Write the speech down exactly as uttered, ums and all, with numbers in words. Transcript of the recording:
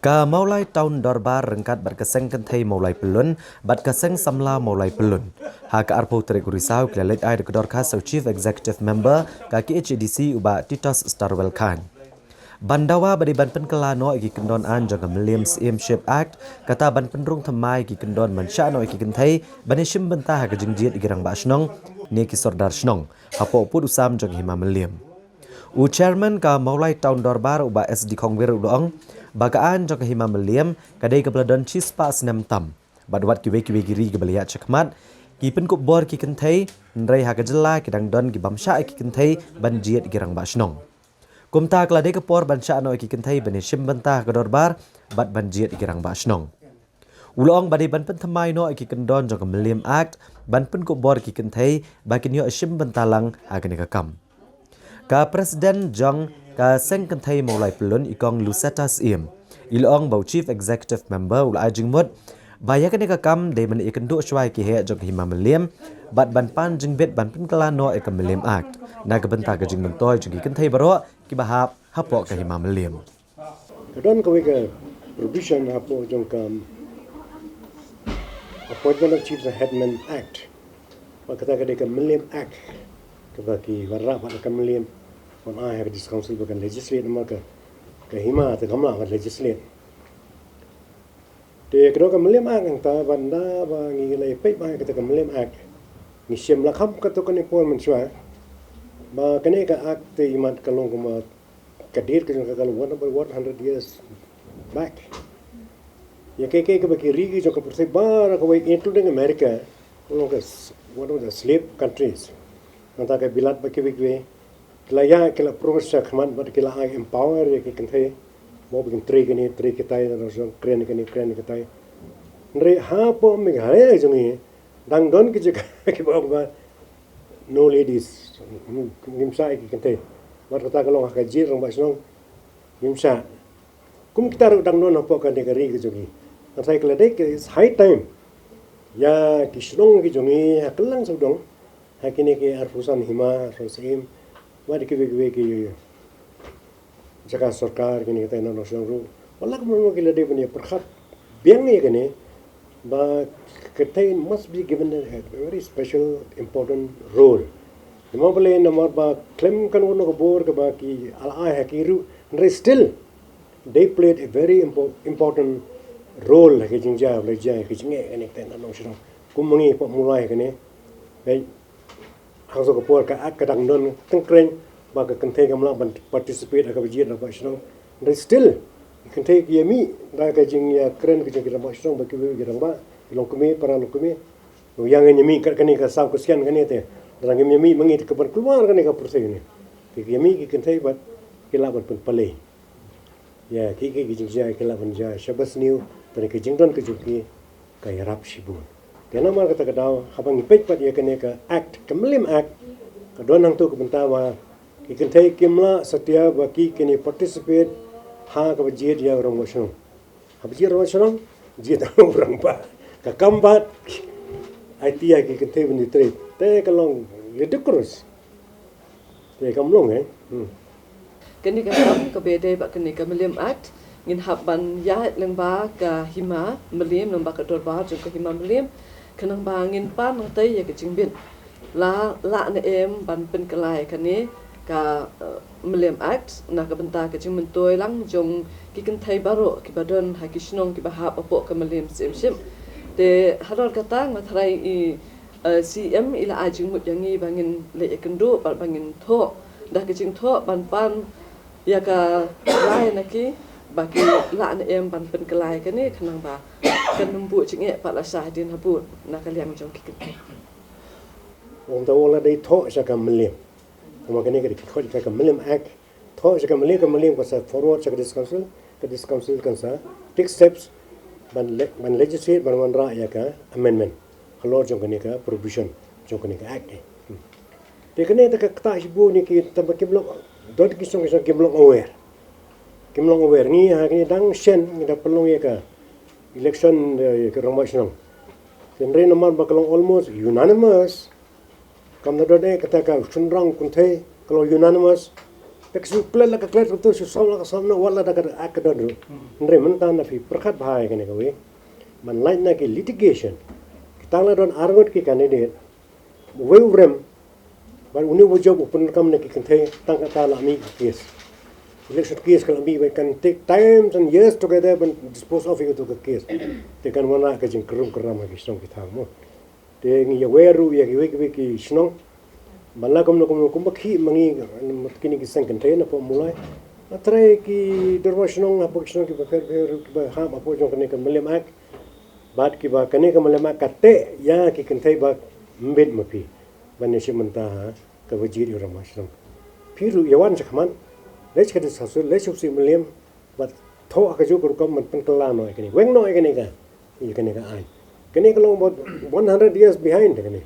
Ka Mawlai Town Dorbar ryngkat bad ka Seng Kynthei Mawlai Pyllun bad ka Seng Samla Mawlai Pyllun, ha ka arphew tarik u Risaw ki la leit ai da ka dorkhas sha u Chief Executive Member ka K H A D C u Bah Titos Starwell Chyne. Ban dawa ba dei ban pynkylla noh ïa ki kyndon aiñ jong ka Mylliem Syiemship Act, kata ban pynrung thymmai ïa ki kyndon ban shah noh ïa ki kynthei ban ïashim bynta ha ka jingjied ïa ki rangbah shnong ne ki sordar shnong hapoh pud u sam jong ka Hima Mylliem. U Chairman ka Mawlai Town Dorbar u Bah S D Khongwir u la ong ba ka aiñ jong ka Hima Mylliem ka dei kaba la don shispah snem tam, bad wat kiwei kiwei ki ri kiba la ïaid shakhmat ki pynkup bor ïa ki kynthei, hynrei ha ka jylla ki dang don ki bym shah ïa ki kynthei ban jied ïa ki rangbah shnong. Kumta ka la dei ka por ban shah noh ïa ki kynthei ban ïashim bynta ha ka dorbar bad ban jied ïa ki rangbah shnong. U la ong ba dei ban pynthymmai noh ïa ki kyndon jong ka Mylliem Act ban pynkup bor ïa ki kynthei ba kin ïoh shim bynta lang ha kane ka kam. Ka President jong ka Seng Kynthei Mawlai Pyllun, i Kong Lucetta Syiem, i la ong ba u Chief Executive Member u la ai jingmut ba ïa kane ka kam dei ban ïakynduh shuwa ïa ki heh jong ka Hima Mylliem bad ban pan jingbit ban pynkylla noh ïa ka Mylliem Act na ka bynta ka jingmyntoi jong ki kynthei baroh kiba hap hapoh ka Hima Mylliem. Ka don kawei ka provision hapoh jong ka Appointment of Chiefs and Headmen Act. Ba kata ka dei ka Mylliem Act, kaba ki wanrah bad ka Mylliem, ban ai ha ka District Council ba kan legislate, namar ka, ka Hima te kam lah ban legislate. Te ka don ka Mylliem Act, hangta ban da ba ngi la ïa peit ba kata ka Mylliem Act, ngi shem la kham katto katne por mynshuwa ba kane ka Act te imat ka long kumba ka date ka jong ka ka long one, about one hundred years back. Ïa kaei kaei kaba ki ri ki jong ka pyrthei baroh kawei, including America, ka long ka s-, one of the slave countries. Nangta ka Bilat bad kiwei kiwei, ki la ïa, ki la progress shakhmat bad ki la ai empower ïa ki kynthei. Mo ba kin trei kane, trei kitai, nangta kren kane, kren kitai. Hynrei hapoh Meghalaya jong ngi dang don ki jaka kiba ong ba no ladies, ngim shah ïa ki kynthei. Bad kata ka long ha ka jied rangbah shnong, ngim shah. Kum kita ruh dang don hapoh kane ka ri ka jong ngi. Ngan sa ïa ka la dei ka, it's high time ïa ki shnong ki jong ngi ha kylleng sawdong, ha kine ki arphew san hima, arphew san syiem, bad kiwei kiwei ki jaka sorkar, kine kita ki nongshong ruh, wat la kumno ki la dei ban ïa pyrkhat biang ïa kane, ba kynthei must be given a very special important role. Namar balei, namar ba khlem kano kano ka bor kaba ki la ai ha ki ruh, hynrei still they played a very impo-, important role ha ki jingjia ba la jia, ha ki jingeh kine kita ki nongshong. Kum ma ngi pop mulai kane, hangto ka por ka Act ka dang don tyngkrein ba ka kynthei kam lah ban participate ha kaba jied rangbah shnong. Hynrei still ki kynthei ki ïa mih da ka jingïakren ka jong ki rangbah shnong bad kiwei ki rangbah, ki longkmie, para longkmie. Ïa ngin ïa mih kat kane ka saw ka skian kane te, lada ngim ïa mih ma ngi te kaban khlur kane ka pyrthei kane. Te ki ïa mih ki kynthei bad ki lah ban pynpalei ïa ki, ki, ki jingjia ki lah ban jia shaba sniew, te ka jingdon ka jong ki ka ïarap shibun. Te namar kata ka daw, haba ngi peit pat ïa kane ka Act, ka Mylliem Act, ka don hangto ka bynta ba ki kynthei kim lah satia ba ki kin participate ha kaba jied ïa u rangbah shnong. Haba jied u rangbah shnong, jied u rangbah. Ka kam bad aiti ïa ki kynthei ban ïatrei. Te ka long ludicrous. Te kam long, eh. Hmm. Kane ka kam kaba ïadei bad kane ka Mylliem Act, ngin hap ban ïaid lyngba ka Hima Mylliem, lyngba ka dorbar jong ka Hima Mylliem, khnang ba ngin pan nangtei ïa ka jingbit. La lah ne em ban pynkylla ïa kane ka, eh, Mylliem Act na ka bynta ka jingmyntoi lang jong ki kynthei baroh kiba don ha ki shnong kiba hap hapoh ka Mylliem Syiemship. Te halor kata nga tharai i, eh, C M i la ai jingmut ïa ngi ba ngin leit ïakynduh bad ba ngin thoh da ka jingthoh ban pan ïa ka rai na ki ba ki lah ne em ban pynkylla ïa kane, khnang ba kan ym buh jingeh pat lashai hadien habud na ka liang jong ki kynthei. Ong ta ong la dei thoh sha ka Mylliem. Kumba kane ka dei ki khot ka, ka Mylliem Act. Thoh sha ka Mylliem, ka Mylliem kan sa forward sha ka District Council, ka District Council kan sa take steps ban le-, ban legislate, ban wanrah ïa ka amendment halor jong kane ka provision jong kane ka Act. Hmm. Te kane te ka ktah shibun ïa ki, tang ba kim long, don ki shnong, ki shnong kim long aware. Kim long aware. Ngi ha kine dang shen ngi da pynlong ïa ka election, eh, ïa ka rangbah shnong. Hynrei namar ba ka long almost unanimous, kam da don eh kata ka shynrang kynthei, ka long unanimous. Te ka shu klet la ka klet, ka tu shu sawm la ka sawm noh, wat la da ka act ka don ruh. Hynrei mynta na phi pyrkhat bha ïa kane kawei. Man lait na ki litigation, ki tang la don arngut ki candidate, uwei u rem, bad une uba jop u pyndonkam na ki kynthei, tang kata la mih ki case. Election case ka la mih, bad kan take times and years together ban dispose of ïa kato ka case. Te kan wanrah ka jingkyrrum kyrram ha ki shnong ki thaw mo. Te ngi ïa wer ruh ïa kiwei kiwei ki shnong. Ban la kumno kumno kumba khih ma ngi, kine ki seng kynthei na pok Mawlai. Hynrei ki dorbar shnong hapoh ki shnong kiba pher pher kiba hap hapoh jong kane ka Mylliem Act. Bad kiba kane ka Mylliem Act ka teh ïa ki kynthei ba mbit ma phi. Ban ïa shim bynta ha kaba jied ïa u rangbah shnong. Phi ruh ïa wan shakhmat. Leit sha ka District Council, leit sha u Seng Mylliem. Bad thoh ha kajuh ka rukom ban pynkylla noh ïa kane. Weng noh ïa kane ka, ïa kane ka aiñ. Kane ka long about one hundred years behind kane.